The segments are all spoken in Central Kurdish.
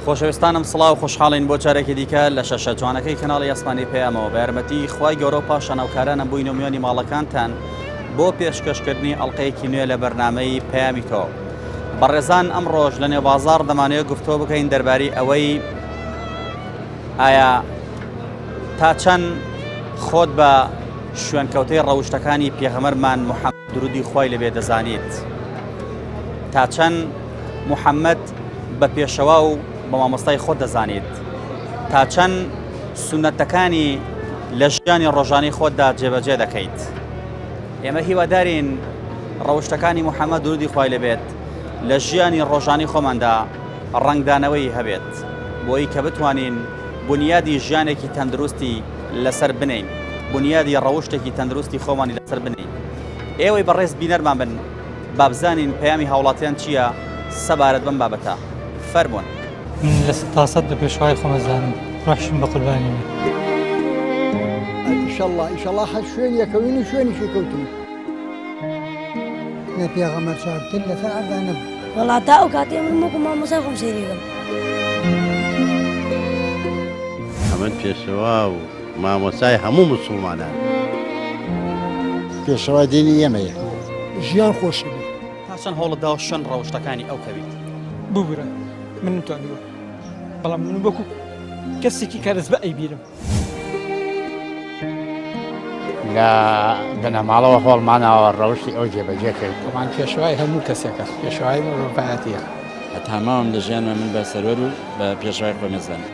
خۆشەویستانم سڵاو خۆشحاڵین بۆ جارێکی دیکە لە شەشە جوانەکەی کەناڵی ئاسمانی پەیامەوە بە یارمەتی خوای گەورە و پاشان هاوکارانم بووینە میوانی ماڵەکانتان بۆ پێشکەشکردنی ئەڵلقەیەکی نوێ لە بەرنامەی پەیامی تۆ بەڕێزان ئەمڕۆژ لە نێو بازاڕ دەمانەوێت گفتۆ بکەین دەرباری ئەوەی ئایا تا چەند خۆت بە شوێنکەوتەی ڕەوشتەکانی پێغەمبەرمان محەممەد درودی خوای لەبێ دەزانیت تا چەند محەممەد بە پێشەوا و بە مامۆستای خۆت دەزانیت تا چەند سونەتەکانی لە ژیانی ڕۆژانی خۆتدا جێبەجێ دەکەیت ئێمە هیوادارین ڕەوشتەکانی محەممەد درودی خوای لەبێت لە ژیانی ڕۆژانی خۆماندا ڕەنگدانەوەی هەبێت بۆی کە بتوانین بنیادی ژیانێکی تەندروستی لەسەر بنین بنیادی ڕەوشتێکی تەندروستی خۆمانی لەسەر بنین ئێوەی بەڕێز بینەرمان بن با بزانین پەیامی هاوڵاتیان چییە سەبارەت بەم بابەتە فەرموون. من لە سەتاسەد بە پێشەوای خۆم ئەزانم ڕۆحیشم بە قوربانی بێ. ئیشەڵا ئیشەڵا هەر شوێن یەکەوین و شوێنیشی کەوتین. لە پێغەمبەر چاکتر لەسەر عەرزا نەبوو. وەڵا تا ئەو کاتەی من وەکو مامۆستای خۆم سەیری ئەکەم. ئەمن پێشەوا و مامۆستای هەموو موسوڵمانان. پێشەوا دینی ئێمەیە. ژیان خۆشی بوو. تا چەند هەوڵت داوە شوێن ڕەوشتەکانی ئەو کەویت؟ ببورە من نمتوانیوە بەڵام من وەکو کەسێکی کارەزبە ئەیبیرم. لە بنەماڵەوە هۆڵمانەوە ڕەوشی ئەو جێبەجێ کرد. ئەمان پێشەوای هەموو کەسێکە، پێشەوای مرۆڤایەتییە. هەتا ماوم لە ژیانما من بە سەروەر و بە پێشەوای خۆم ئەزانم.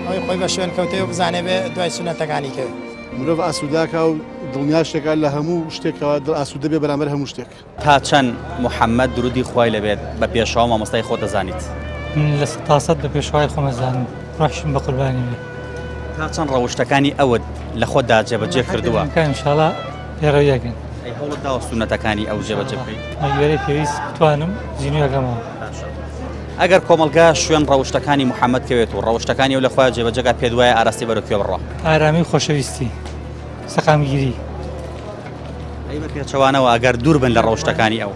ئەوەی خۆی بە شوێنکەوتەی و بزانێ بێ دوای سوننەتەکانی کەوێ. مرۆڤ ئاسووداکا و دڵنیاشێکا لە هەموو شتێکەوە دڵ ئاسوودە بێ بەرامبەر هەموو شتێک. تا چەند محمد درودی خوای لێبێت بە پێشەوا مامۆستای خۆت دەزانیت؟ من لە سەتاسەد بە پێشەوای خۆم ئەزانم ڕۆحیشم بە قوربانی بێ. تا چەند ڕەوشتەکانی ئەوت لە خۆتدا جێبەجێ کردووە؟ کە ئینشاڵا پەیڕەوی ئەکەین. ئەی هەوڵت داوە سوننەتەکانی ئەو جێبەجێ بکەیت؟ بە گوێرەی پێویست بتوانم زیندووی ئەکەمەوە. باشە ئەگەر کۆمەڵگا شوێن ڕەوشتەکانی محمد کەوێت و ڕەوشتەکانی ئەو لە خۆیا جێبەجێ کات پێت وایە ئاراستەی بەرەو کوێ بڕوا؟ ئارامی و خۆشەویستی، سەقامگیری. ئەی بە پێچەوانەوە ئەگەر دوور بن لە ڕەوشتەکانی ئەو؟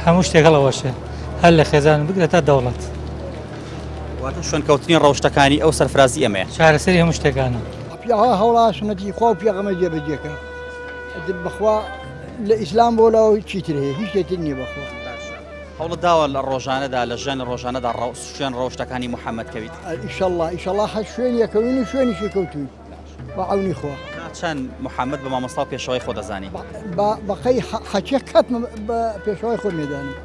هەموو شتێک هەڵەوەشێ هەر لە خێزان بگرە تا دەوڵەت. واتە شوێنکەوتنی ڕەوشتەکانی ئەو سەرفرازی ئێمەیە. چارەسەری هەموو شتەکانە. پیاوە هەوڵا سونەتی خوا و پێغەمبەر جێبەجێ کە بەخوا لە ئیسلام بۆ لاوە چیتر هەیە هیچ شتێتر نییە بەخوا. هەوڵت داوە لە ڕۆژانەدا لە ژیانی ڕۆژانەدا شوێن ڕەوشتەکانی محەممەد کەویت؟ ئیشەڵڵا ئیشەڵڵا هەر شوێن یەکەوین و شوێنیشی کەوتوین. بە عەونی خوا. تا چەند محەممەد بە مامۆستا و پێشەوای خۆ دەزانی؟ بە بەقەی حەچێ کەت بە پێشەوای خۆم مێدانم.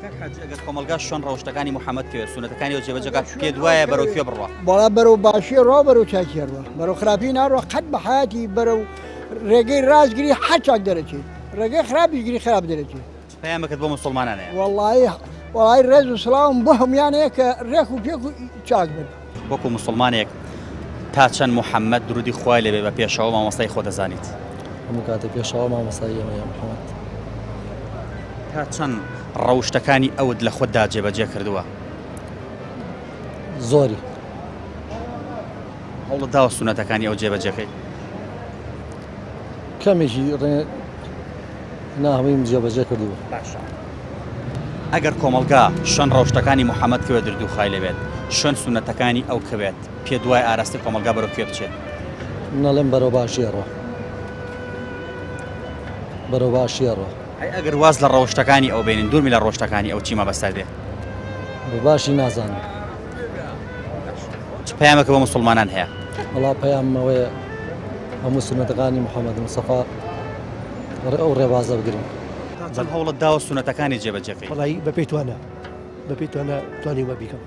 کاک حاجی ئەگەر کۆمەڵگا شوێن ڕەوشتەکانی محەممەد کەوێت سوننەتەکانی و جێبەجێ کات پێت وایە بەرەو کوێ بڕوا؟ وەڵا بەرەو باشی ڕوا بەرەو چاکی ڕوا بەرەو خراپی ناڕوا قەت بە حەیاتی بەرەو ڕێگەی ڕاست گری هەر چاک دەرەچێت ڕێگەی خراپیش گری خراپ دەرەچێت. چ پەیامێکت بۆ موسڵمانان هەیە؟ وەڵایی وەڵایی ڕێز و سڵاوم بۆ هەموویان هەیە کە ڕێک و پێک و چاک بن. وەکو موسڵمانێک تا چەند محمد درودی خوای لێبێ بە پێشەوا مامۆستای خۆت دەزانیت؟ هەموو کاتێ پێشەوا مامۆستای ئێمەیە محمد. تا چەند ڕەوشتەکانی ئەوت لە خۆتدا جێبەجێ کردووە؟ زۆری. هەوڵت داوە سوننەتەکانی ئەو جێبەجێ کەیت؟ کەمێکی ڕێ نا هەموویم جێبەجێ کردووە. باشە ئەگەر کۆمەڵگا شوێن ڕەوشتەکانی محەمەد کەوێت دردو خای لێبێت شوێن سوننەتەکانی ئەو کەوێت پێت وایە ئاراستەی کۆمەڵگا بەرەو کوێ بچێت؟ من ئەڵێم بەرەو باشی ئەڕوا بەرەو باشی ئەڕوا. ئەی ئەگەر واز لە ڕەوشتەکانی ئەو بێنین دووربین لە ڕەوشتەکانی ئەو چیمان بەسەر دێ؟ بە باشی نازانم. چ پەیامێکە بۆ موسڵمانان هەیە؟ وەڵا پەیامم ئەوەیە هەموو سوننەتەکانی محەممەد مستەفا ئەو ڕێبازە بگرن. تا چەند هەوڵت داوە سوننەتەکانی جێبەجێ کەیت؟ وەڵایی بەپێی توانا بەپێی توانا توانیومە بیکەم.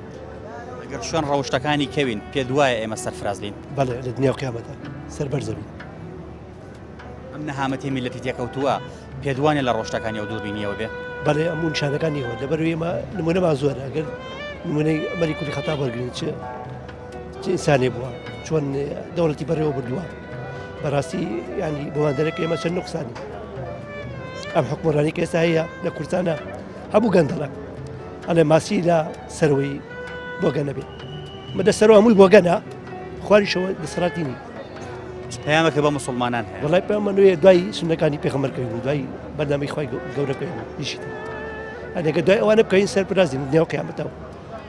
ئەگەر شوێن ڕەوشتەکانی کەوین پێت وایە ئێمە سەرفراز بین؟ بەڵێ لە دنیا و قیامەتا سەربەرز ئەبین. ئەم نەهامەتیە میللەتی تێکەوتووە پێت وانیە لە ڕەوشتەکانی ئەو دووربینیەوە بێ؟ بەڵێ ئەم و نیشانەکانی ئەوە لەبەر ئێمە نمونەمان زۆرە ئەگەر نمونەی عومەری کوڕی خەتاب وەرگرین چ چ ئینسانێ بووە چۆن دەوڵەتی بەڕێوە بردووە بەڕاستی ینی بۆمان دەرەکە ئێمە چەند نوقسانی ئەم حکومڕانی کە ئێستا هەیە لە کوردستانە هەموو گەندەڵە ئەڵێ ماسی لە سەرەوەی بۆگەنە بێ مدە سەرەوە هەمووی بۆگەنە خواریشەوە دەسەڵاتی نی پەیامەکە بە مسلمانان هەیە وڵای پەیامە نوێ دوای سونەکانی پێغەمبەر کەوین و دوای بەرنامەی خوای گەورە کەوین ئیشی تر. ئەنێکە دوای ئەوانە بکەین سەرپرازین نێو قیامەتەوە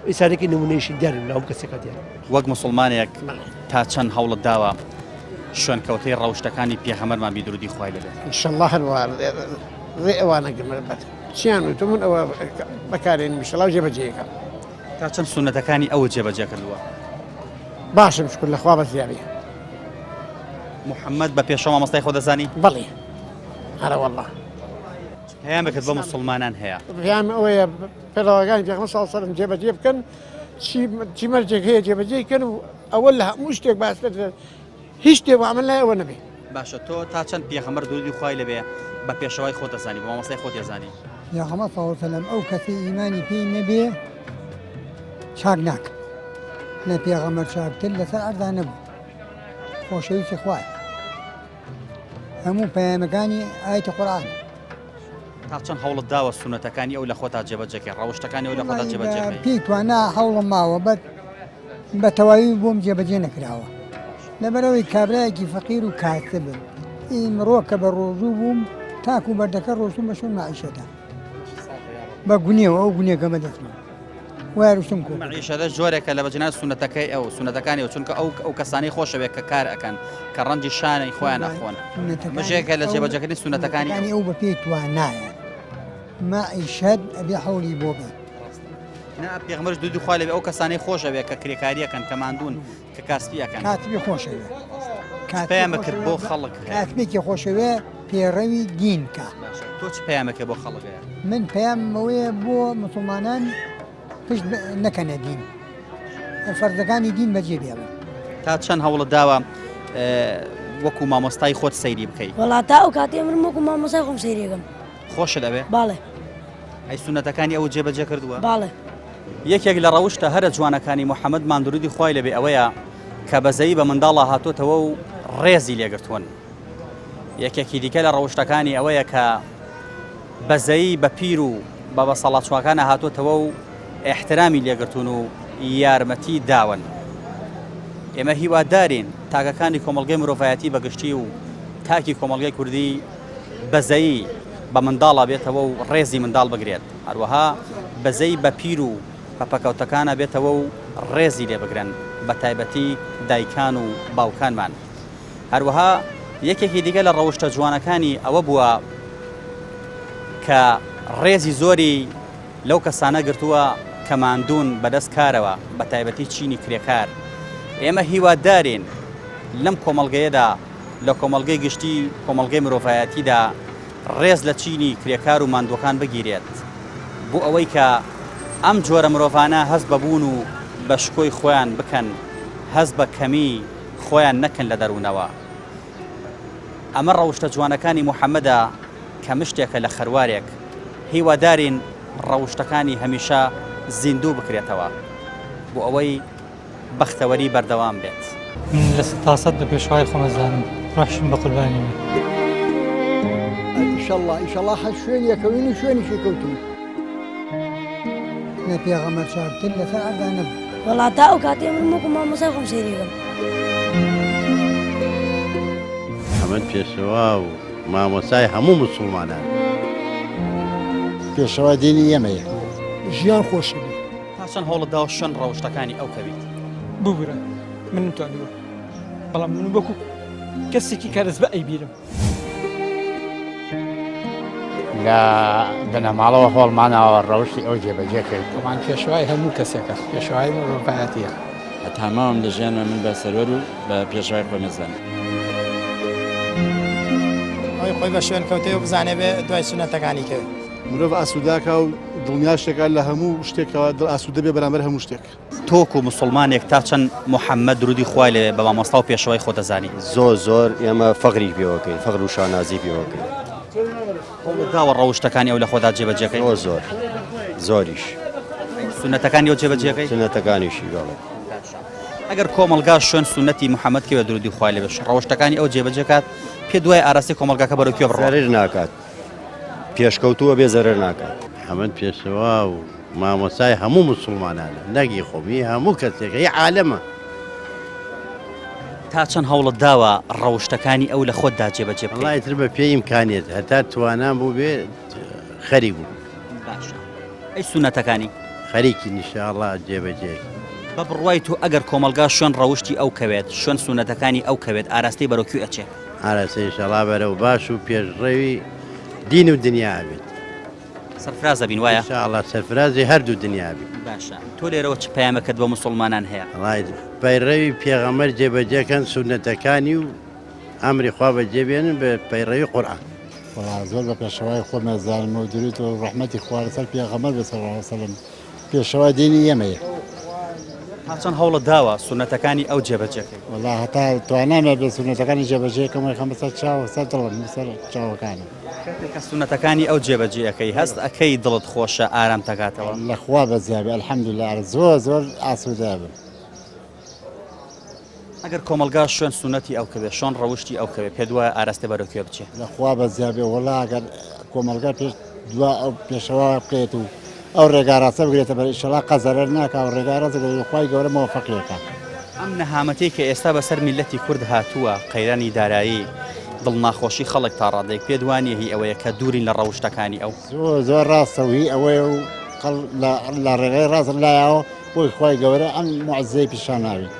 ئینسانێکی نمونەیشی دیارن لە هەموو کەسێکا دیارە. وەک موسڵمانێک تا چەند هەوڵت داوە شوێنکەوتەی ڕەوشتەکانی پێغەمبەرمان بی درودی خوای لێ بێت؟ ان شاء اللە هەر وا ڕێ ئەوانە گرمە بەر چیان وتوم من ئەوە بەکارێنم ان شاء اللە و جێبەجێی کەم. تا چەند سوننەتەکانی ئەوت جێبەجێ کردووە؟ باشم شکر لە خوا بەزیابێ. محمد بە پێشەوا مامۆستای خۆت دەزانی؟ بەڵێ ئەرەوەڵڵا. چ پەیامێکت بۆ موسڵمانان هەیە؟ پەیام ئەوەیە پەیڕەوەکانی پێغەمبەر صلی اللە علیه و سلم جێبەجێ بکەن چی چی مەرجێک هەیە جێبەجێی کەن و ئەوە لە هەموو شتێک باشترە هیچ شتێک بۆ ئەمە لای ئەوە نەبێ. باشە تۆ تا چەند پێغەمبەر درودی خوای لێبێ بە پێشەوای خۆت دەزانی بە مامۆستای خۆت دەزانی؟ پێغەمبەر صلی اللە علیه و سلم ئەو کەسەی ئیمانی پێی نەبێ چاک ناکا لە پێغەمبەر چاکتر لەسەر عەرزا نەبوو خۆشەویستی خوایە هەموو پەیامەکانی ئایەتی قورئانە. تا چەند هەوڵت داوە سوننەتەکانی ئەو لە خۆتا جێبەجێ کەی، ڕەوشتەکانی ئەو لە خۆتا جێبەجێ کەی؟ پێی توانا هەوڵم ماوە بەس بە تەواوی بۆم جێبەجێ نەکراوە لەبەرئەوەی کابرایەکی فەقیر و کاسبم ئیمڕۆ کە بە ڕۆژوو بووم تاکو بەردەکە ڕۆشتوم بە شوێن مەعیشەتە بە گونێەوە ئەو گونێکە بەدەستمە وارشتم کۆ مەعیشەتە جۆرێکە لە بەجێنان سوننەتەکەی ئەو سوننەتەکانی ئەو چونکە ئەو ئەو کەسانەی خۆشەوێت کە کار ئەکەن کە ڕەنجی شانەی خۆیان ئەخۆن مژێکە لە جێبەجێکردنی سوننەتەکانی ئەو بە پێی توانایە مەعیشەت ئەبێ حەولی بۆ بێ. نا پێغەمبەرش درودی خوای لێبێ ئەو کەسانەی خۆشەوێت کە کرێکاریەکەن کە ماندوون کە کاسپی ئەکەن. کاتبی خۆشەوێ. پەیامەکرد بۆ خەڵک هەیە؟ کاتبێکی خۆشەوێ پێڕەوی دین کا. تۆ چ پەیامێکە بۆ خەڵک هەیە؟ من پەیامم ئەوەیە بۆ موسڵمانان پشت نەکەنە دین فەرزەکانی دین بەجێ بێڵن. تا چەند هەوڵت داوە وەکو مامۆستای خۆت سەیری بکەی؟ وەڵا تا ئەو کاتەی من وەکو مامۆستای خۆم سەیری ئەکەم. خۆشت ئەوێ؟ باڵێ. ئەی سوننەتەکانی ئەوت جێبەجێ کردووە؟ باڵێ. یەکێک لە ڕەوشتە هەرە جوانەکانی محەمەدمان درودی خوای لێبێ ئەوەیە کە بەزەیی بە منداڵا هاتۆتەوە و ڕێزی لێگرتوون. یەکێکی دیکە لە ڕەوشتەکانی ئەوەیە کە بەزەیی بە پیر و بە بەسەڵاچووەکانە هاتۆتەوە و ئیحترامی لێگرتوون و یارمەتی داون. ئێمە هیوادارین تاکەکانی کۆمەڵگەی مرۆڤایەتی بە گشتی و تاکی کۆمەڵگەی کوردی بەزەیی بە منداڵا بێتەوە و ڕێزی منداڵ بگرێت، هەروەها بەزەیی بە پیر و بە پەکەوتەکانا بێتەوە و ڕێزی لێ بگرن بە تایبەتی دایکان و باوکانمان. هەروەها یەکێکی دیکە لە ڕەوشتە جوانەکانی ئەوە بووە کە ڕێزی زۆری لەو کەسانە گرتووە کە ماندوون بەدەست کارەوە بە تایبەتی چینی کرێکار. ئێمە هیوادارین لەم کۆمەڵگەیەدا لە کۆمەڵگەی گشتی کۆمەڵگەی مرۆڤایەتیدا ڕێز لە چینی کرێکار و ماندووەکان بگیرێت بۆ ئەوەی کە ئەم جۆرە مرۆڤانە هەست بە بوون و بە شکۆی خۆیان بکەن هەست بە کەمی خۆیان نەکەن لە دەروونەوە. ئەمە ڕەوشتە جوانەکانی محەمەدە کە مشتێکە لە خەروارێک. هیوادارین ڕەوشتەکانی هەمیشە زیندوو بکرێتەوە بۆ ئەوەی بەختەوەری بەردەوام بێت. من 100% بە پێشەوای خۆم ئەزانم ڕۆحیشم بە قوربانی بێ. ئیشەڵڵا ئیشەڵڵا هەر شوێن یەکەوین و شوێنیشی کەوتوین. لە پێغەمبەر چاکتر لەسەر عەرزا نەبوو. وەڵا تا ئەو کاتەی من وەکو مامۆستای خۆم سەیری ئەکەم. ئەمن پێشەوا و مامۆستای هەموو موسوڵمانان. پێشەوا دینی ئێمەیە. ژیان خۆشی بوو. تا چەند هەوڵت داوە شوێن ڕەوشتەکانی ئەو کەویت؟ ببورە من نەمتوانیوە بەڵام من وەکو کەسێکی کارەزبە ئەیبیرم. لە بنەماڵەوە هۆڵمانەوە ڕەوشی ئەو جێبەجێ کرد. ئەوان پێشەوای هەموو کەسێکە، پێشەوای مرۆڤایەتییە. هەتا ماوم لە ژیانما من بە سەروەر و بە پێشەوای خۆم ئەزانم. ئەوەی خۆی بە شوێن کەوتەی و بزانێ بێ دوای سوننەتەکانی کەوێ. مرۆڤ ئاسووداکا و دڵنیاشێکا لە هەموو شتێکەوە دڵ ئاسوودە بێ بەرامبەر هەموو شتێک. تۆ وەکو موسوڵمانێک تا چەند موحەممەد درودی خوای لێ بە مامۆستا و پێشەوای خۆت دەزانی؟ زۆر زۆر ئێمە فەخری پێوەکەین فەخر و شانازی پێوەکەین. هەوڵت داوە ڕەوشتەکانی ئەو لە خۆدا جێبەجێکەی؟ زۆر زۆر زۆریش. سوننەتەکانی ئەو جێبەجێکەی؟ سوننەتەکانیشی بەڵێ. باشە ئەگەر کۆمەڵگا شوێن سوننەتی موحەممەد کەوێت درودی خوای لێ بێت ڕەوشتەکانی ئەو جێبەجێ کات پێت وایە ئاراستەی کۆمەڵگاکە بەرەو کوێ بڕوات؟ زەرەر ناکات پێشکەوتووە بێ زەرەر ناکات. محمد پێشەوا و مامۆستای هەموو موسوڵمانانە نەک هی خۆم هی هەموو کەسێکە هی عالەمە. تا چەند هەوڵت داوە ڕەوشتەکانی ئەو لە خۆتدا جێبەجێ بکەیت؟ وەڵا ئیتر بە پێی ئیمکانیەت هەتا توانام بووبێ خەریک بووم. باشە. ئەی سوننەتەکانی؟ خەریکین ان شاء اللە جێبەجێ. بە بڕوای تۆ ئەگەر کۆمەڵگا شوێن ڕەوشتی ئەو کەوێت، شوێن سوننەتەکانی ئەو کەوێت ئاراستەی بەرەو کوێ ئەچێ؟ ئاراستەی ان شاء اللە بەرەو باش و پێشڕەوی دین و دنیا ئەبێت. سەرفراز ئەبین وایە؟ ان شاء اللە سەرفرازی هەردوو دنیا بین. باشە تۆ لێرەوە چ پەیامەکەت بۆ موسوڵمانان هەیە؟ وەڵای پەیڕەوی پێغەمبەر جێبەجێ کەن سوننەتەکانی و ئەمری خوا بەجێ بێنن بە پەیڕەوی قورئان. وەڵا زۆر بە پێشەوای خۆم ئەزانم و دروود و ڕەحمەتی خوا لەسەر پێغەمبەر بێ صلی اللە علیە وسلم پێشەوای دینی ئێمەیە. تا چەند هەوڵت داوە سوننەتەکانی ئەو جێبەجێ کەی؟ وەڵا هەتا توانام هەبێ سوننەتەکانی جێبەجێ کەم و ئەیخەمە سەر چاو سەر دڵم سەر چاوەکانم. کاتێک کە سوننەتەکانی ئەو جێبەجێ ئەکەی هەست ئەکەی دڵت خۆشە ئارامت ئەکاتەوە؟ لە خوا بەزیا بێ الحمدللە زۆر زۆر ئاسوودە ئەبم. ئەگەر کۆمەڵگا شوێن سوننەتی ئەو کەوێ، شۆن ڕەوشتی ئەو کەوێ، پێت وایە ئاراستە بەرەو کوێ بچێ؟ لە خوا بەزیا بێ وەڵا ئەگەر کۆمەڵگا پێش دوا ئەو پێشەوا بکەێت و ئەو ڕێگا ڕاستە بگرێتە بەر ئیشەڵا قە زەرەر ناکا و ڕێگا ڕاست دەگرێت و خوای گەورە مۆفەقی ئەکا. ئەم نەهامەتەی کە ئێستا بەسەر میللەتی کورد هاتووە، قەیرانی دارایی، دڵناخۆشی خەڵک تا ڕادەیەک پێت وانییە هی ئەوەیە کە دوورین لە ڕەوشتەکانی ئەو؟ زۆر زۆر ڕاستە و هی ئەوەیە و خەڵ لە ڕێگای ڕاست لایاوە بۆی خوای گەورە ئەم موعجیزەی پیشان ناوین.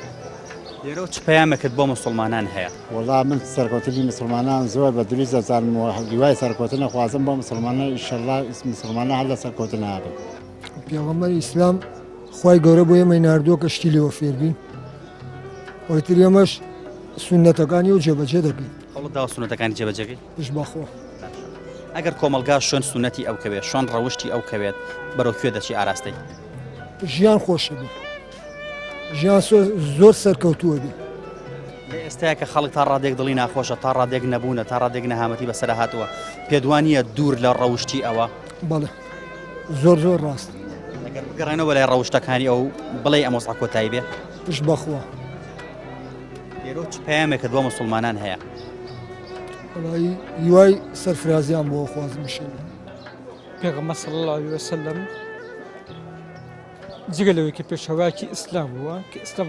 لێرەوە چ پەیامێکت بۆ موسڵمانان هەیە؟ وەڵا من سەرکەوتنی موسڵمانان زۆر بە دروست دەزانم و هیوای سەرکەوتن ئەخوازم بۆ موسڵمانان ئیشەڵا موسڵمانان هەر لە سەرکەوتنا بن. پێغەمبەری ئیسلام خوای گەورە بۆ ئێمەی ناردووە کە شتی لێوە فێربین و ئیتر ئێمەش سوننەتەکانی و جێبەجێ دەکەین. هەوڵت داوە سوننەتەکانی جێبەجێ کەی؟ پشت بەخوا. ئەگەر کۆمەڵگا شوێن سوننەتی ئەو کەوێت، شوێن ڕەوشتی ئەو کەوێت، بەرەو کوێ دەچی ئاراستەی؟ ژیان خۆشە بێ ژیان زۆر سەرکەوتووە بێ. لە ئێستایا کە خەڵک تا ڕادێک دڵی ناخۆشە، تا ڕادێک نەبوونە، تا ڕادێک نەهامەتی بەسەرا هاتووە، پێت وا نییە دوور لە ڕەوشتی ئەوە؟ بەڵێ زۆر زۆر ڕاست. ئەگەر بگەڕێنەوە بەلای ڕەوشتەکانی ئەو، بڵێی ئەم وەزعە کۆتایی بێ؟ پشت بەخوا. لێرەوە چ پەیامێکت بۆ موسڵمانان هەیە؟ وەڵایی هیوای سەرفرازیان بۆ ئەخوازم ئیشەڵا. پێغەمبەر صلی اللە علیە وسلم جگە لەوەی کە پێشەواکی ئیسلام بووە کە ئیسلام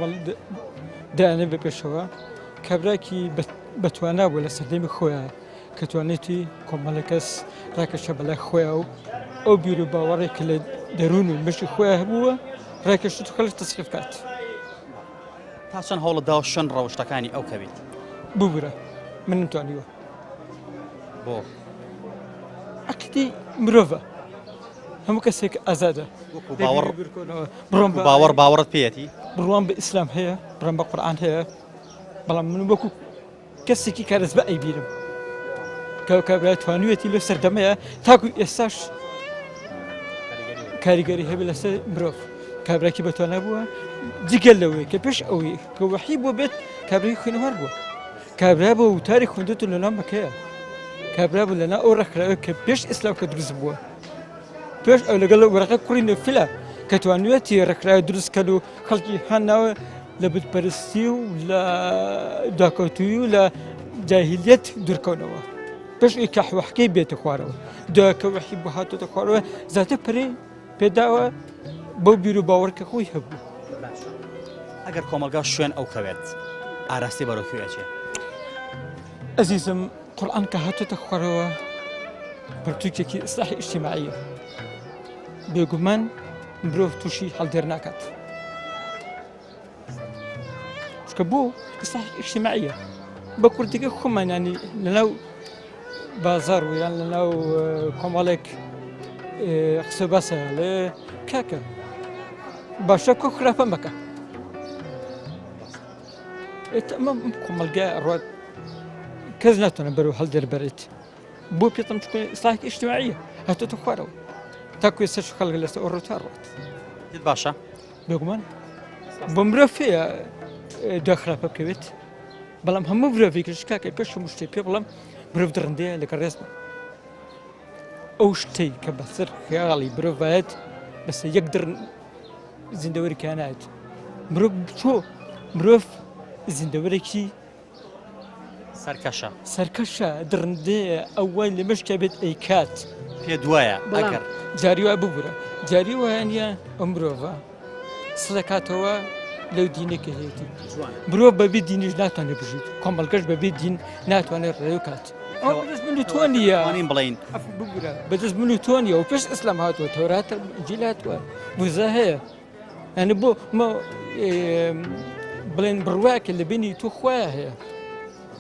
دایانێ بە پێشەوە کابراکی بەتوانا بوو لە سەردەمی خۆیان کە توانێتی کۆمەڵە کەس ڕاکەشە بەلای خۆیان و ئەو بیر و باوەڕێک کە لە دەروون و مشی خۆیان هەبووە ڕێکەشت خەڵک تەسریف کات. تا چەند هەوڵت داوە شوێن ڕەوشتەکانی ئەو کەویت؟ ببورە من نەمتوانیوە. بۆ؟ عەقیدەی مرۆڤە هەموو کەسێک ئازادە وەکو باوەڕ باوەڕ باوەڕت پێیەتی؟ بڕوام بە ئیسلام هەیە بڕوام بە قورئان هەیە بەڵام من وەکو کەسێکی کارەزبە ئەیبینم کە کابرا توانیوێتی لەو سەردەمەیە تاکو ئێستاش کاریگەری هەبێت لەسەر مرۆڤ کابراکی بەتوانا بووە جگە لەوەی کە پێش ئەوەی کە وەحی بۆ بێت کابرای خوێنەوار بووە کابرا بۆ وتاری خوێندێت و لەناو مەکەیە کابرا بوو لەناو ئەو ڕێکخراوە کە پێش ئیسلام کە دروست بووە پێش ئەو لەگەڵ وەرەقە کوڕی نوفلە کە توانیویەتی ڕێکخراوە دروست کەن و خەڵکی هاناوە لە بتپەرستی و لە دواکەوتووی و لە جاهیلیەت دوورکەونەوە پێش ئەوی کە وەحکەی بێتە خوارەوە دوای کە وەحی بۆ هاتۆتە خوارەوە زیاتر پەرەی پێداوە بەو بیر و باوەڕ کە خۆی هەبوو. ئەگەر کۆمەڵگا شوێن ئەو کەوێت ئاراستەی بەرەو کوێ ئەچێ؟ ئەزیزم قورئان کە هاتۆتە خوارەوە پەرتووکێکی ئیسلاحی ئیجتیماعیە بێگومان مرۆڤ تووشی هەڵدێر ناکات چکە بۆ ئیسلاحی ئیجتیماعیە بە کوردیگە خۆمانانی لەناو بازار و یان لەناو کۆمەڵێک قسە باسە لێ کاکە باشە کۆ خراپە مەکە ئەمە کۆمەلگای ڕات کەس ناتوانێت بەرەو هەڵدێر بەرێت بۆ پێتم چکە ئیسلاحی ئیجتیماعیە هاتۆتە خوارەوە تاکو ئێستاش خەڵک لەسەر ئەو ڕۆتە ڕات باشە بێگومان بۆ مرۆڤ هەیە دوا خراپە بکەوێت بەڵام هەموو مرۆڤێکیش کاکە پێش هەموو شتێک پێ بڵم مرۆڤ دڕندەیە لەگەڵ ڕێز بە ئەو شتەی کە بەسەر خیاڵی مرۆڤایەت بەسەر یەک دڕ زیندەوەری کانایەت مرۆڤ چۆ مرۆڤ زیندەوەرێکی سەرکەشە. سەرکەشە دڕندەیە ئەو وای لە مشکە بێت ئەیکات. پێت وایە ئەگەر. جاری وایە ببورە جاری وایە نییە ئەو مرۆڤە سڵەکاتەوە لەو دینێک کە هەیەتی مرۆڤ بەبێ دینیش ناتوانێت بژیت کۆمەڵگەش بەبێ دین ناتوانێت ڕێوکات. من و تۆ نییە. توانین بڵێین. عەفو ببورە بەدەست من و تۆ نییە و پێش ئیسلام هاتووە تەورات ئینجیل هاتووە موزا هەیە یعنی بۆ بڵێن بڕواکە لە بینی تۆ خوایە هەیە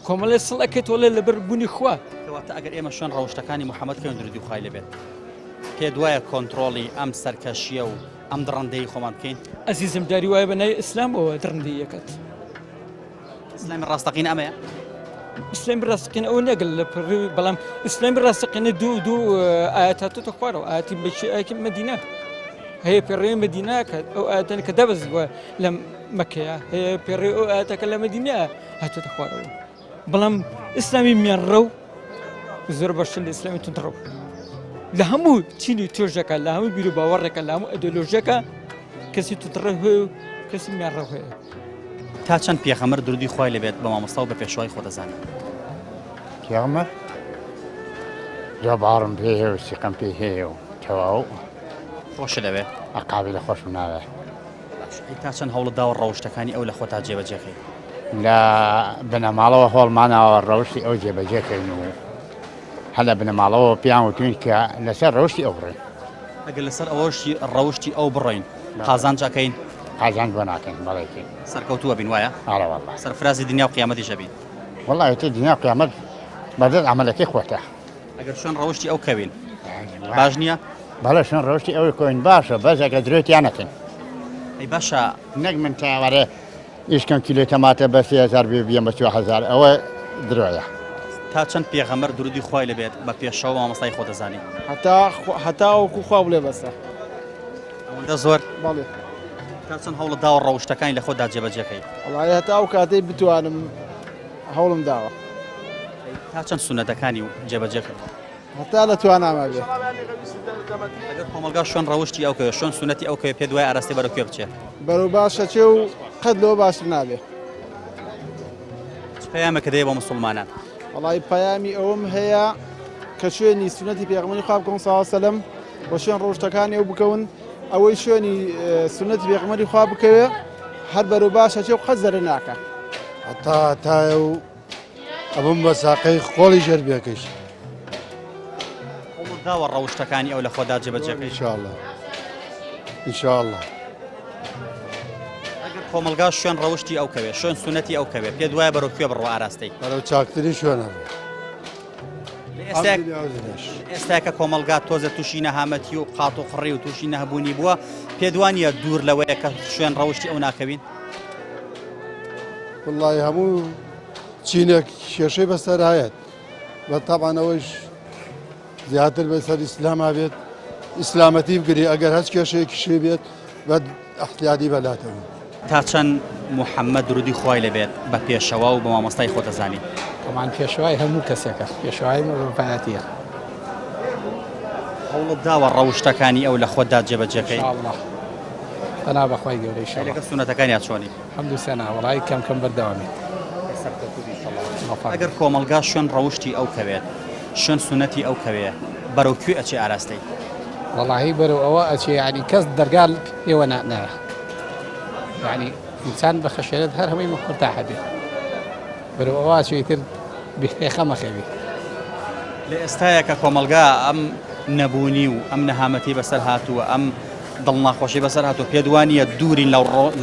کۆمەڵێ سڵ ئەکەیت وەڵێ لەبەر بوونی خوا. کەواتە ئەگەر ئێمە شوێن ڕەوشتەکانی محەممەد کەوین درودی خوای لێ بێت پێت وایە کۆنتڕۆڵی ئەم سەرکەشییە و ئەم دڕندەیی خۆمان بکەین؟ ئەزیزم جاری وایە بە ناوی ئیسلامەوە دڕندەییەکەت. ئیسلامی ڕاستەقینە ئەمەیە؟ ئیسلامی ڕاستەقینە ئەوە نەگەل لە پڕی بەڵام ئیسلامی ڕاستەقینە دوو دوو ئاەت هاتۆتە خوارەوە ئاەتی بەچی ئاەتی مەدینە هەیە پێڕێ مەدینە کە ئەو ئاەتەن کە دەبەزیوە لە مەکەیە هەیە پێڕێ ئەو ئاەتەکە لە مەدینە هاتۆتە خوارەوە بەڵام ئیسلامی میانڕەو زۆر باشتر لە ئیسلامی توندڕەو لە هەموو چینی توێژەکە لە هەموو بیر و باوەڕێکە لە هەموو ئەدۆلۆژیەکە کەسی توندڕەو هەیە و کەسی میانڕەو هەیە. تا چەند پێغەمبەر درودی خوای لێ بێت بە مامۆستا و بە پێشەوای خۆ دەزانی؟ پێغەمبەر زۆر باوەڕم پێی هەیە و سیقەم پێی هەیە و تەواو. خۆشت دەوێ؟ قابیلە خۆشم ناوێ. باشە ئەی تا چەند هەوڵت داوە ڕەوشتەکانی ئەو لە خۆتا جێبەجێ کەی؟ لە بنەماڵەوە هەوڵماناوە ڕەوشتی ئەو جێبەجێ کەین و هەر لە بنەماڵەوە پێیان وتوین کە لەسەر ڕەوشتی ئەو بڕۆین. ئەگەر لەسەر ئەوەشی ڕەوشتی ئەو بڕۆین قازانج ئەکەین؟ قازانج بۆ ناکەین بەڵێ کەین. سەرکەوتوو ئەبین وایە؟ ئەڵێ وەڵڵا. سەرفرازی دنیا و قیامەتیش ئەبین. وەڵڵا ئیتر دنیا و قیامەت بەدەست عەمەلەکەی خۆتە. ئەگەر شوێن ڕەوشتی ئەو کەوین باش نییە؟ بەڵێ شوێن ڕەوشتی ئەوی کۆین باشە بەس ئەگەر درۆی تیا نەکەین. ئەی باشە. نەک من تاوەرێ ئیش کەم کیلۆی تەماتە بە 3000 بێ بیەم بە 4000 ئەوە درۆیە. تا چەند پێغەمبەر درودی خوای لێ بێت بە پێشەوا مامۆستای خۆت دەزانی؟ هەتا هەتا وەکو خوا بڵێ بەسە. ئەوەندە زۆر؟ بەڵێ. تا چەند هەوڵت داوە ڕەوشتەکانی لە خۆتدا جێبەجێ کەی؟ وەڵایی هەتا ئەو کاتەی بتوانم هەوڵم داوە. تا چەند سوننەتەکانی و جێبەجێ کردووە؟ هەتا لە تواناما بێ. ئەگەر کۆمەڵگا شوێن ڕەوشتی ئەو کەوێ، شوێن سوننەتی ئەو کەوێ پێت وایە ئاراستەی بەرەو کوێ بچێ؟ بەرەو باش ئەچێ و قەت لەوە باشتر نابێ. چ پەیامێکت هەیە بۆ موسڵمانان؟ وەڵایی پەیامی ئەوەم هەیە کە شوێنی سوننەتی پێغەمبەری خوا بکەون صلی اللە علیە وسلم و شوێن ڕەوشتەکانی ئەو بکەون، ئەوەی شوێنی سوننەتی پێغەمبەری خوا بکەوێ هەر بەرەو باش ئەچێ و قەت زەرەر ناکا. هەتا هەتایە و ئەبم بە ساقەی خۆڵی ژێر بێکەش. هەوڵت داوە ڕەوشتەکانی ئەو لە خۆدا جێبەجێ بکەیت؟ ئینشاڵڵا ئینشاڵڵا. ئەگەر کۆمەڵگا شوێن ڕەوشتی ئەو کەوێ، شوێن سوننەتی ئەو کەوێ، پێت وایە بەرەو کوێ بڕوا ئاراستەی؟ بەرەو چاکترین شوێن ئەڕوا. ئێستا کە کۆمەڵگا تۆزە تووشی نەهامەتی و قات و قڕی و تووشی نەهبوونی بووە، پێت وانییە دوور لەوەیە کە شوێن ڕەوشتی ئەو ناکەوین؟ وەڵڵاهی هەموو چینێک کێشەی بەسەر هەیەت بە تەبعەن ئەوەیش زیاتر بەسەر ئیسلاما بێت ئیسلامەتی بگری ئەگەر هەچ کێشەیەکیشی بێت بە احتیادی بەلاتەوە. تا چەند محمد درودی خوای لێ بێت بە پێشەوا و بە مامۆستای خۆت دەزانی؟ تەبعەن پێشەوای هەموو کەسێکە، پێشەوای مرۆڤایەتیە. هەوڵت داوە ڕەوشتەکانی ئەو لە خۆتدا جێبەجێ کەی؟ ان شاء اللە پەنا بەخوای گەورە ان شاء اللە. لەگەڵ سوننەتەکانیا چۆنی؟ حەمد و سەنا وەڵایی کەم کەم بەردەوامی. سەرکەوتوو بی ئیشەڵا. ئەگەر کۆمەڵگا شوێن ڕەوشتی ئەو کەوێت، شوێن سوننەتی ئەو کەوێ، بەرەو کوێ ئەچێ ئاراستەی؟ وەڵاهی بەرەو ئەوە ئەچێ یانی کەس دەرگا پێوە نایە یانی ئینسان بە خەشێنێت هەر هەمووی مورتاحە بێ بەرەو ئەوە ئەچێ ئیتر بێخەمە خەوی. لە ئێستایا کە کۆمەڵگا ئەم نەبوونی و ئەم نەهامەتی بەسەر هاتووە، ئەم دڵ ناخۆشی بەسەر هاتووە، پێت وا نییە دوورین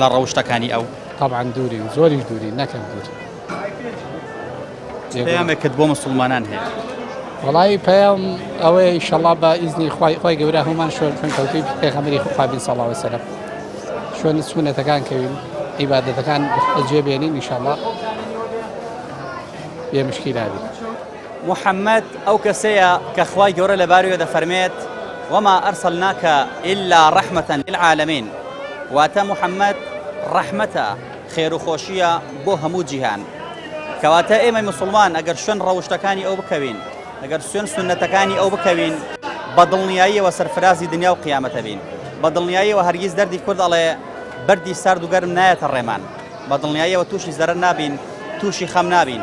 لە ڕەوشتەکانی ئەو؟ تەبعەن دوورین، زۆریش دوورین، نەکەم دوور. چ پەیامێکت بۆ مسوڵمانان هەیە؟ وەڵایی پەیام ئەوەیە ئیشەڵا بە ئیزنی خوای خوای گەورە هەموومان شوێن کەوتووی پێغەمبەری خوا بین صلی الله علیه وسلم شوێن سوننەتەکان کەوین عیبادەتەکان بەجێ بێنین ئیشەڵا بێ مشکیلە بین. محمد ئەو کەسەیە کە خوای گەورە لەبارەیەوە دەفەرمێت، وما ارسلناک الا رحمە للعالمین، واتە محمد ڕەحمەتە، خێر و خۆشییە بۆ هەموو جیهان. کەواتە ئێمەی موسڵمان ئەگەر شوێن ڕەوشتەکانی ئەو بکەوین، ئەگەر شوێن سوننەتەکانی ئەو بکەوین، بە دڵنیاییەوە سەرفرازی دنیا و قیامەت ئەبین. بە دڵنیاییەوە هەرگیز دەردی کورد ئەڵێ بەردی سارد و گەرم نایەتە ڕێمان. بە دڵنیاییەوە تووشی زەرەر نابین، تووشی خەم نابین.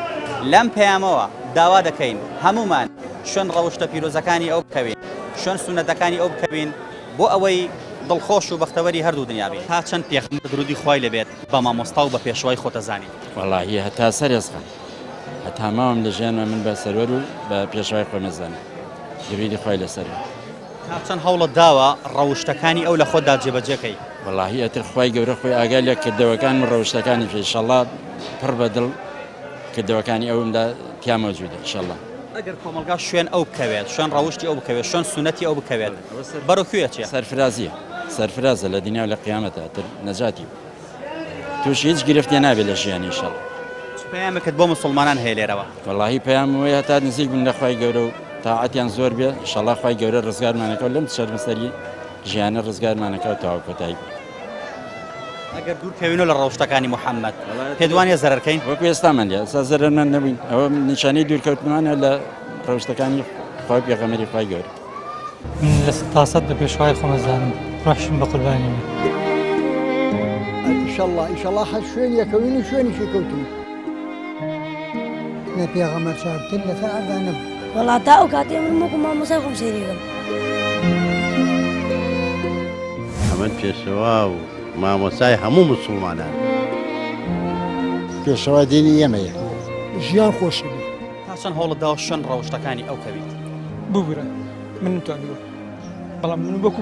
لەم پەیامەوە داوا دەکەین هەموومان شوێن ڕەوشتە پیرۆزەکانی ئەو بکەوین، شوێن سوننەتەکانی ئەو بکەوین بۆ ئەوەی دڵخۆش و بەختەوەری هەردوو دنیا بین. تا چەند پێغەمبەر درودی خوای لێ بێت بە مامۆستا و بە پێشەوای خۆت ئەزانی؟ وەڵاهی هەتا سەر ئێسقان. هەتا ماوم لە ژیانما من بە سەروەر و بە پێشەوای خۆم ئەزانم دروودی خوای لەسەر بێ. تا چەند هەوڵت داوە ڕەوشتەکانی ئەو لە خۆتدا جێبەجێ کەی؟ وەڵاهی ئەتر خوای گەورە خۆی ئاگای لە کردەوەکانم و ڕەوشتەکانی بێ ئیشەڵا پڕ بە دڵ کردەوەکانی ئەوم دا تیا مەوجودە ئیشەڵا. ئەگەر کۆمەڵگا شوێن ئەو بکەوێت، شوێن ڕەوشتی ئەو بکەوێت، شوێن سوننەتی ئەو بکەوێت، بەرەو کوێ ئەچێ؟ سەرفرازیە، سەرفرازە لە دنیا و لە قیامەتا ئەتر نەجاتی بوو. تووشی هیچ گرفتێ نابێت لە ژیانی ئیشەڵا. چ پەیامێکت بۆ موسڵمانان هەیە لێرەوە؟ وەڵاهی پەیامم ئەوەیە هەتا نزیک بن لە خوای گەورە و تاعەتیان زۆر بێ ئیشەڵا خوای گەورە ڕزگارمانەکا و لەم چەرمەسەری ژیانە ڕزگارمانەکا و تەواو کۆتایی بێ. ئەگەر دوور کەوینەوە لە ڕەوشتەکانی محەممەد پێت وانیە زەرەر کەین؟ وەکو ئێستامان لێ ئێستا زەرەرمەند نەبووین ئەوە نیشانەی دوورکەوتنمانە لە ڕەوشتەکانی خوای پێغەمبەری خوای گەورە. من لە تاسەد بە پێشوای خۆم ئەزانم ڕۆحشم بە قوربانی بێ. ئیشەڵا ئیشەڵا هەر شوێن یەکەوین و شوێنیشی کەوتین. لە پێغەمبەر چاکتر لەسەر عەرزا نەبوو. وەڵا تا ئەو کاتەی من وەکو مامۆستای خۆم سەیری ئەکەم. ئەمن پێشەوا و مامۆستای هەموو موسوڵمانان. پێشەوا دینی ئێمەیە. ژیان خۆشی بوو. تا چەند هەوڵت داوە شوێن ڕەوشتەکانی ئەو کەویت؟ ببورە من نمتوانیوە بەڵام من وەکو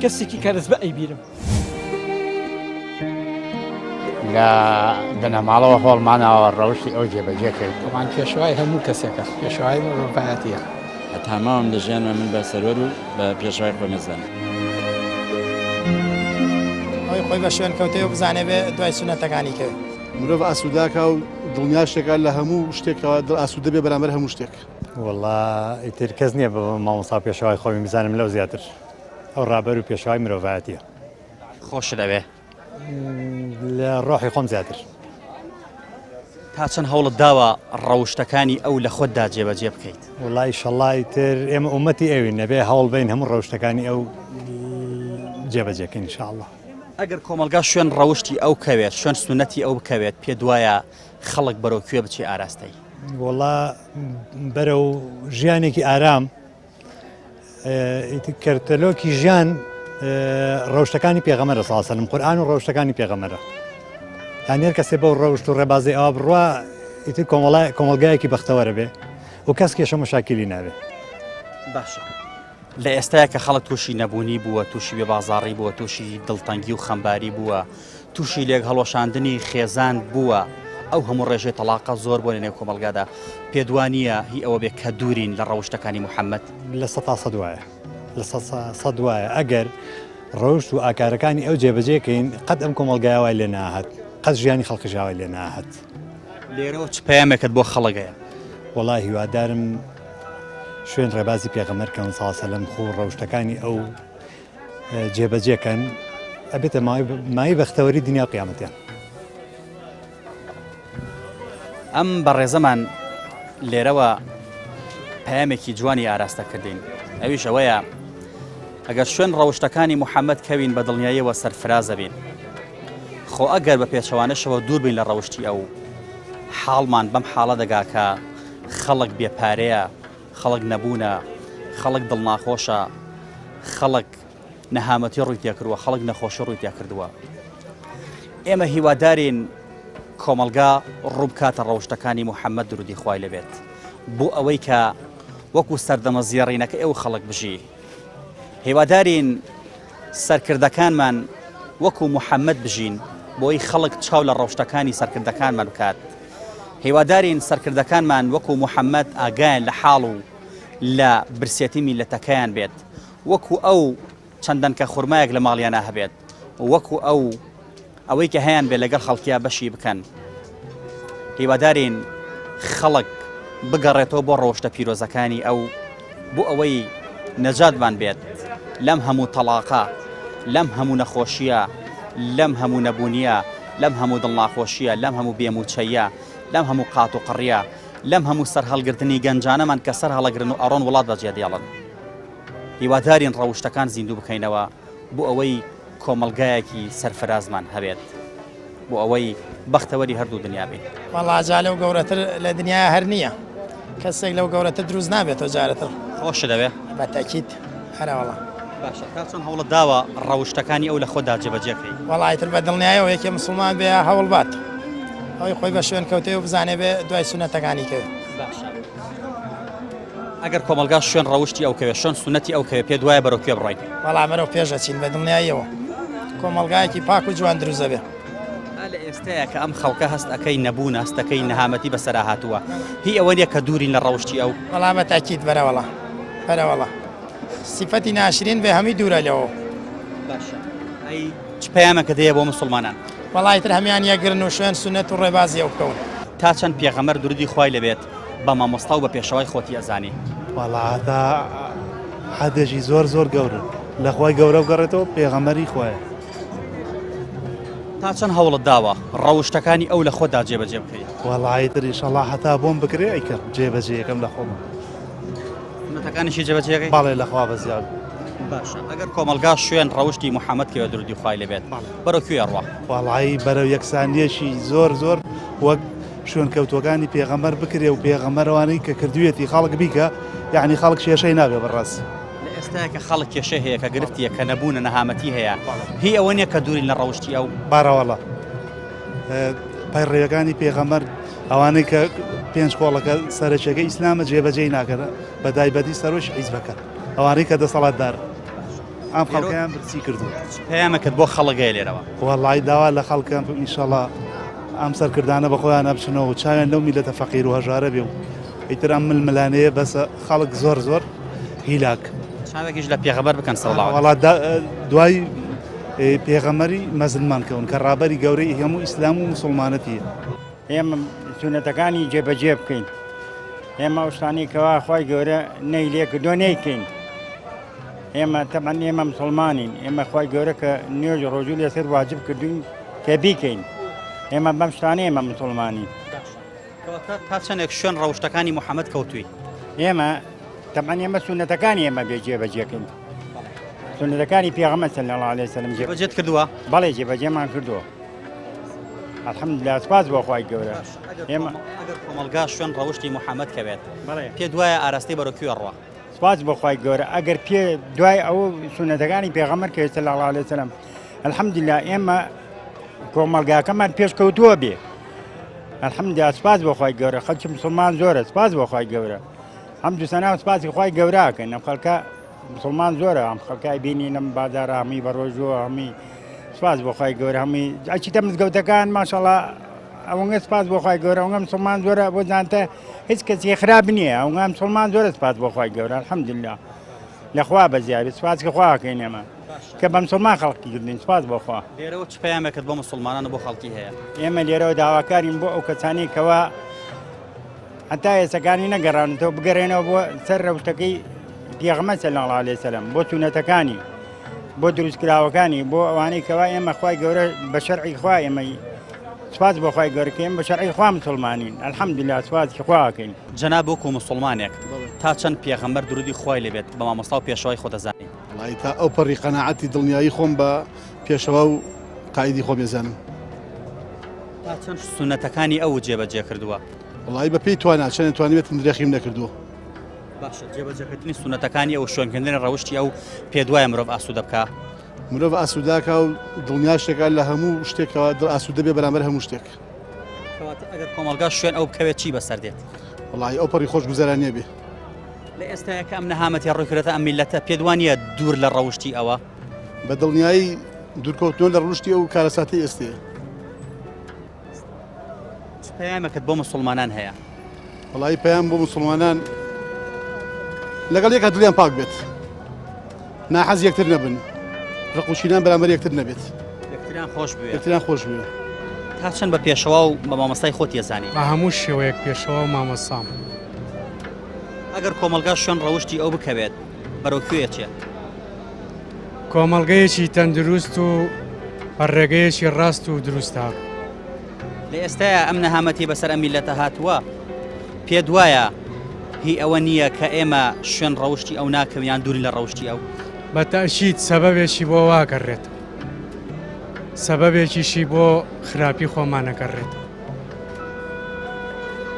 کەسێکی کارەزبە ئەیبینم. لە بنەماڵەوە هۆڵمانەوە ڕەوشی ئەو جێبەجێ کرد. تەبعەن پێشەوای هەموو کەسێکە، پێشەوای مرۆڤایەتییە. هەتا ماوم لە ژیانما من بە سەروەر و بە پێشەوای خۆم ئەزانم. ئەوەی خۆی بە شوێنکەوتەی و بزانێ بێ دوای سوننەتەکانی کەوێ. مرۆڤ ئاسووداکا و دڵنیاش دەکا لە هەموو شتێکەوە دڵ ئاسوودە بێ بەرامبەر هەموو شتێک. وەڵا ئیتر کەس نییە بە مامۆستا و پێشەوای خۆمی بزانم لەو زیاتر. ئەو ڕابەر و پێشەوای مرۆڤایەتیە. خۆشت ئەوێ؟ لە ڕۆحی خۆم زیاتر. تا چەند هەوڵت داوە ڕەوشتەکانی ئەو لە خۆتدا جێبەجێ بکەیت؟ وەڵا ئیشەڵا ئیتر ئێمە ئومەتی ئەوین ئەبێ هەوڵ بەین هەموو ڕەوشتەکانی ئەو جێبەجێ کەین ئینشاڵڵا. ئەگەر کۆمەڵگا شوێن ڕەوشتی ئەو کەوێت، شوێن سوننەتی ئەو بکەوێت، پێت وایە خەڵک بەرەو کوێ بچێ ئاراستەی؟ وەڵا بەرەو ژیانێکی ئارام. کەرتەلۆکی ژیان ڕەوشتەکانی پێغەمەرە ساسەلم قورآن و ڕەوشتەکانی پێغەمەرە یان هەر کەسێ بەو ڕەوشت و ڕێبازی ئەوە بڕوا ئیتر کۆمەڵای کۆمەڵگایەکی بەختەوەرە بێ و کەس کێشە مەشاکیلی نابێ باشە لە ئێستایا کە خەڵک تووشی نەبوونی بووە تووشی بێ بازاڕی بووە تووشی دڵتەنگی و خەمباری بووە تووشی لێک هەڵوەشاندنی خێزان بووە، ئەو هەموو ڕێژەی تەڵاقە زۆر بووە لەنێو کۆمەڵگادا، پێت وا نییە هی ئەوە بێ کە دوورین لە ڕەوشتەکانی محەممەد؟ 100% وایە، 100% وایە، ئەگەر ڕەوشت و ئاکارەکانی ئەو جێبەجێ کەین، قەت ئەم کۆمەڵگایە وای لێ ناهات، قەت ژیانی خەڵکیش ئاوای لێ ناهات. لێرەوە چ پەیامێکت بۆ خەڵک هەیە؟ وەڵا هیوادارم شوێن ڕێبازی پێغەمبەر کەون صلی اللە علیە وسلم خو ڕەوشتەکانی ئەو جێبەجێ کەن ئەبێتە مایەی بەختەوەری دنیا و قیامەتیان. ئەم بەڕێزەمان لێرەوە پەیامێکی جوانی ئاراستە کردین ئەویش ئەوەیە ئەگەر شوێن ڕەوشتەکانی محەممەد کەوین بە دڵنیاییەوە سەرفرازە بین خۆ ئەگەر بە پێچەوانەشەوە دوور بین لە ڕەوشتی ئەو حاڵمان بەم حاڵە دەگا کە خەڵک بێپارەیە خەڵک نەبوونە، خەڵک دڵناخۆشە، خەڵک نەهامەتی ڕووی تێکردووە، خەڵک نەخۆشی ڕووی تێکردووە. ئێمە هیوادارین کۆمەڵگا ڕووبکاتە ڕەوشتەکانی محەممەد درودی خوای لێبێت بۆ ئەوەی کە وەکو سەردەمە زێڕینەکە ئەو خەڵک بژی. هیوادارین سەرکردەکانمان وەکو محەممەد بژین بۆی خەڵک چاو لە ڕەوشتەکانی سەرکردەکانمان بکات. هیوادارین سەرکردەکانمان وەکو محەمەد ئاگایان لە حاڵ و لە برسێتی میللەتەکەیان بێت، وەکو ئەو چەند دەنکە خورمایەک لە ماڵیانا هەبێت، وەکو ئەو ئەوەی کە هەیان بێت لەگەڵ خەڵکیا بەشی بکەن. هیوادارین خەڵک بگەڕێتەوە بۆ ڕەوشتە پیرۆزەکانی ئەو بۆ ئەوەی نەجاتمان بێت لەم هەموو تەڵاقە، لەم هەموو نەخۆشییە، لەم هەموو نەبوونییە، لەم هەموو دڵناخۆشییە، لەم هەموو بێ مووچەییە، لەم هەموو قات و قڕییە، لەم هەموو سەرهەڵگرتنی گەنجانەمان کە سەر هەڵەگرن و ئەڕۆن وڵات بەجێ دێڵن. هیوادارین ڕەوشتەکان زیندوو بکەینەوە بۆ ئەوەی کۆمەڵگایەکی سەرفرازمان هەبێت. بۆ ئەوەی بەختەوەری هەردوو دنیا بین. وەڵا جا لەو گەورەتر لە دنیایا هەر نییە کەسێک لەو گەورەتر دروست نابێتەوە جارێتر. خۆشت دەوێ؟ بە تەئکید ئەرێ وەڵا. باشە تا چەند هەوڵت داوە ڕەوشتەکانی ئەو لە خۆتدا جێبەجێ کەی؟ وەڵا ئیتر بە دڵنیایەوە یەکێ موسڵمان بێ هەوڵ بات. ئەوەی خۆی بە شوێن کەوتەی و بزانێ بێ دوای سونەتەکانی کەوێ. باشە ئەگەر کۆمەڵگا شوێن ڕەوشتی ئەو کەوێ شوێن سونەتی ئەو کەوێ پێت وایە بەرەو کوێ بڕۆین؟ وەڵا بەرەو پێش ئەچین بە دڵنیاییەوە کۆمەڵگایەکی پاک و جوان دروست ئەبێ. ئا لە ئێستەیە کە ئەم خەڵکە هەست ئەکەی نەبوون هەستەکەی نەهامەتی بەسەرا هاتووە هی ئەوە نیە کە دوورین لە ڕەوشتی ئەو؟ وەڵا بە تاکید بەرەوەڵا بەرەوەڵا سیفەتی ناشرین بێ هەمووی دوورە لەوە. باشە ئەی چ پەیامەکەت هەیە بۆ موسڵمانان؟ وەڵا ئیتر هەموویان یەکگرن و شوێن سوننەت و ڕێبازی ئەو بکەون. تا چەند پێغەمبەر درودی خوای لێ بێت بە مامۆستا و بە پێشەوای خۆتی ئەزانی؟ وەڵا هەتا حەدێکی زۆر زۆر گەورە لە خوای گەورە بگەڕێتەوە پێغەمبەری خوایە. تا چەند هەوڵت داوە ڕەوشتەکانی ئەو لە خۆتدا جێبەجێ بکەی؟ وەڵا ئیتر ئیشەڵا هەتا بۆم بکرێ ئەیکەم جێبەجێیەکەم لە خۆمە. سوننەتەکانیشی جێبەجێ ئەکەی؟ بەڵێ لە خوا بەزیاد. باشە ئەگەر کۆمەڵگا شوێن ڕەوشتی محەممەد کەوێ درودی خوای لێ بێت بەرەو کوێ ئەڕوا؟ وەڵایی بەرەو یەکسانیەکی زۆر زۆر وەک شوێنکەوتوەکانی پێغەمبەر بکرێ و پێغەمبەرەوانەی کە کردویەتی خەڵک بیکە یعنی خەڵک کێشەی نابێ بەڕاست. لە ئێستایا کە خەڵک کێشەی هەیە کە گرفتیە کە نەبوونە نەهامەتی هەیە هی ئەوە نیە کە دوورین لە ڕەوشتی ئەو؟ بارەوەڵا پەیڕەوەکانی پێغەمبەر ئەوانەی کە پێنج کۆڵەکە سەرەکیەکە ئیسلامە جێبەجێی ناکەن بە دایبەتی سەرۆکی حیزبەکە ئەوانەی کە دەسەڵاتدارن ئەم خەڵکیان برسی کردووە. پەیامەکەت بۆ خەڵک هەیە لێرەوە؟ وەڵی داوا لە خەڵکەم ئینشەڵا ئەم سەرکردانە بە خۆیانە بچنەوە و چاویان لەو میلەتە فەقیر و هەژارە بێ و ئیتر ئەم ململانێیە بەسە خەڵک زۆر زۆر هیلاک. چاوێکیش لە پێغەمبەر بکەن صلی اللە علیە وەڵا دوای پێغەمبەری مەزنمان کەون کە ڕابەری گەورەی هەموو ئیسلام و موسڵمانەتیە. ئێمە سونەتەکانی جێبەجێ بکەین ئێمە ئەو شتانەی کەوا خوای گەورە نەی لێ کردووە نەیکەین ئێمە تەبعەن ئێمە مسلمانین ئێمە خوای گەورە کە نوێژ ڕۆژوو لەسەر واجب کردوین کە بیکەین ئێمە بەم شتانە ئێمە مسلمانین کەواتە تا چەندێک شوێن ڕەوشتەکانی محەممەد کەوتووی؟ ئێمە تەبعەن ئێمە سونەتەکانی ئێمە بێ جێبەجێکەین سونەتەکانی پێغەمبەر صلی الله علیه وسلم جێبەجێت کردووە؟ بەڵێ جێبەجێمان کردووە الحمدلله سپاس بۆ خوای گەورە ئێمە ئەگەر کۆمەڵگا شوێن ڕەوشتی محەممەد کەوێت پێ دوایە ئاراستەی بەرەو کوێ ڕوا؟ سپاس بۆ خوای گەورە ئەگەر پێ دوای ئەو سونەتەکانی پێغەمبەر کە صلی الله علیه وسلم الحمدلله ئێمە کۆمەڵگاکەمان پێشکەوتووە بێ الحمدلله سپاس بۆ خوای گەورە خەڵکی مسلمان زۆرە سپاس بۆ خوای گەورە هەم دوسەنا سپاسی خوای گەوراکەن ئەم خەڵکە مسلمان زۆرە ئەم خەڵکای بینی لەم بازارە هەمووی بە ڕۆژووە هەمووی سپاس بۆ خوای گەورە هەمووی ئەچیتە مزگەوتەکان ماشەڵا ئەوەنگە سپاس بۆ خوای گەورە ئەوەنگە مسلمان زۆرە بۆ زانتە هیچ کەسی خراپ نییە ئەوەنگە مسلمان زۆرە سپاس بۆ خوای گەورە الحمدلله لەخوا بەزیابێت سپاس کە خواکەین ئێمە کە بە مسلمان خەڵکی کردین سپاس بۆ خوا. لێرەوە چ پەیامێکت بۆ مسلمانان و بۆ خەڵکی هەیە؟ ئێمە لێرەوە داواکارین بۆ ئەو کەسانەی کەوا هەتا ئێسەکانی نەگەڕاونەتەوە بگەڕێنەوە بۆ سەر ڕەوشتەکەی پێغەمبەر صلی الله علیه وسلم بۆ سوننەتەکانی بۆ دروستکراوەکانی بۆ ئەوانەی کەوا ئێمە خوای گەورە بە شەرعی خوا ئێمەی سپاس بۆ خوای گەورە کە ئێمە بە شەرعی خوا مسلمانین الحمدلله سپاسی خوا ئەکەین. جەناب وەکو موسڵمانێک تا چەند پێغەمبەر درودی خوای لێ بێت بە مامۆستا و پێشەوای خۆت ئەزانی؟ وەڵایی تا ئەو پەڕی قەناعەتی دڵنیایی خۆم بە پێشەوا و قائیدی خۆم ئەزانم. تا چەند سوننەتەکانی ئەوت جێبەجێ کردووە؟ وەڵایی بە پێی توانا چەندێ توانیبێتم درێخیم نەکردووە. باشە جێبەجێکردنی سوننەتەکانی ئەو شوێنکردنی ڕەوشتی ئەو پێت وایە مرۆڤ ئاسوودە بکا؟ مرۆڤ ئاسووداکا و دڵنیاش دەکات لە هەموو شتێکەوە دڵ ئاسوودە بێ بەرامبەر هەموو شتێک. کەواتە ئەگەر کۆمەڵگا شوێن ئەو بکەوێت چی بەسەر دێت؟ وەڵایی ئەو پەڕی خۆشگوزەرانیە بێ. لە ئێستایا کە ئەم نەهامەتیە ڕووی کردۆتە ئەم میللەتە پێت وانیە دوور لە ڕەوشتی ئەوە؟ بە دڵنیایی دوورکەوتنەوە لە ڕەوشتی ئەو کارەساتەی ئێستەیە. چ پەیامێکت بۆ موسڵمانان هەیە؟ وەڵایی پەیام بۆ موسڵمانان لەگەڵ یەکا دڵیان پاک بێت ناحەز یەکتر نەبن ڕق و کینان بەرامبەر یەکتر نەبێت یەکتریان خۆش بوێ یەکتریان خۆش بوێ تا چەند بە پێشەوا و بە مامۆستای خۆت ئەزانی؟ بە هەموو شێوەیەک پێشەوا و مامۆستام. ئەگەر کۆمەڵگا شوێن ڕەوشتی ئەو بکەوێت بەرەو کوێ ئەچێت؟ کۆمەڵگەیەکی تەندروست و بە ڕێگەیەکی ڕاست و دروستە. لە ئێستایا ئەم نەهامەتی بەسەر ئەم میللەتە هاتووە پێت وایە هی ئەوە نییە کە ئێمە شوێن ڕەوشتی ئەو ناکەوین یان دوورین لە ڕەوشتی ئەو؟ بە تەئکید سەبەبێکی بۆ وا ئەگەڕێتەوە سەبەبێکیشی بۆ خراپی خۆمان ئەگەڕێتەوە.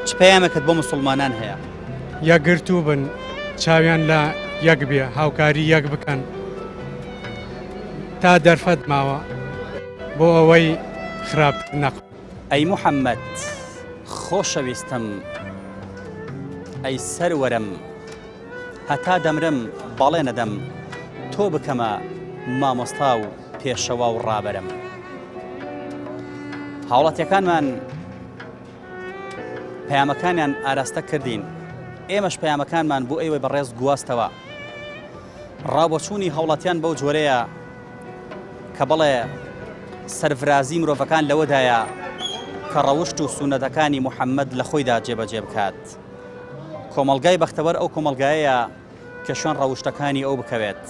چ پەیامێکت بۆ موسڵمانان هەیە؟ یەکگرتوو بن، چاویان لە یەک بێ، هاوکاری یەک بکەن تا دەرفەت ماوە بۆ ئەوەی خراپتر نەقەومێ. ئەی محەممەد خۆشەویستم ئەی سەروەرم هەتا دەمرم بەڵێنەدەم تۆ بکەمە مامۆستا و پێشەوا و ڕابەرم. هاوڵاتیەکانمان پەیامەکانیان ئاراستە کردین ئێمەش پەیامەکانمان بۆ ئێوەی بەڕێز گواستەوە ڕاوبۆچوونی هاوڵاتیان بەو جۆرەیە کە بەڵێ سەرفرازی مرۆڤەکان لەوەدایە کە ڕەوشت و سونەتەکانی محەممەد لە خۆیدا جێبەجێ بکات کۆمەڵگای بەختەوەر ئەو کۆمەڵگایەیە کە شوێن ڕەوشتەکانی ئەو بکەوێت.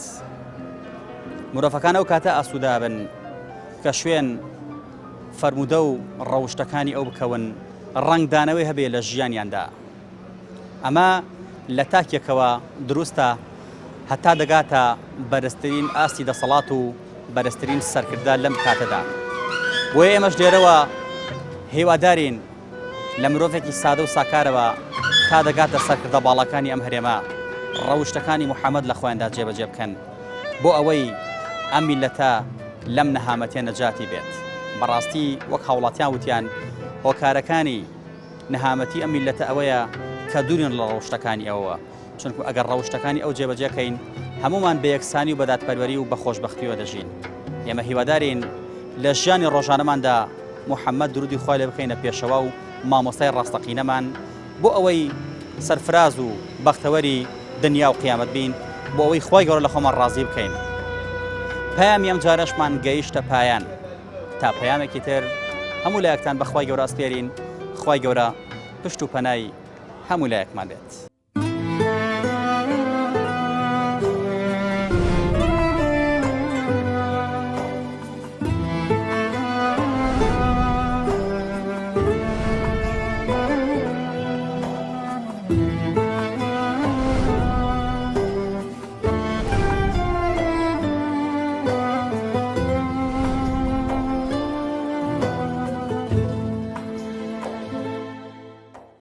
مرۆڤەکان ئەو کاتە ئاسوودابن کە شوێن فەرموودە و ڕەوشتەکانی ئەو بکەون ڕەنگدانەوەی هەبێ لە ژیانیاندا. ئەمە لە تاکێکەوە دروستە هەتا دەگاتە بەرزترین ئاستی دەسەڵات و بەرزترین سەرکردە لەم کاتەدا. بۆیە ئێمەش لێرەوە هیوادارین لە مرۆڤێکی سادە و ساکارەوە تا دەگاتە سەرکردە باڵاکانی ئەم هەرێمە ڕەوشتەکانی محەمەد لە خۆیاندا جێبەجێ بکەن بۆ ئەوەی ئەم میللەتە لەم نەهامەتیە نەجاتی بێت. بەڕاستی وەک هاوڵاتیان وتیان هۆکارەکانی نەهامەتی ئەم میللەتە ئەوەیە کە دوورین لە ڕەوشتەکانی ئەوەوە. چونکو ئەگەر ڕەوشتەکانی ئەو جێبەجێ کەین هەموومان بە یەکسانی و بە دادپەروەری و بە خۆشبەختیەوە دەژین. ئێمە هیوادارین لە ژیانی ڕۆژانەماندا محەممەد درودی خوای لێ بکەینە پێشەوا و مامۆستای ڕاستەقینەمان بۆ ئەوەی سەرفراز و بەختەوەری دنیا و قیامەت بین بۆ ئەوەی خوای گەورە لە خۆمان ڕازی بکەین. پەیامی ئەم جارەشمان گەیشتە پایان. تا پەیامێکی تر هەموو لایەکتان بە خوای گەورە ئەسپێرین خوای گەورە پشت و پەنای هەموو لایەکمان بێت.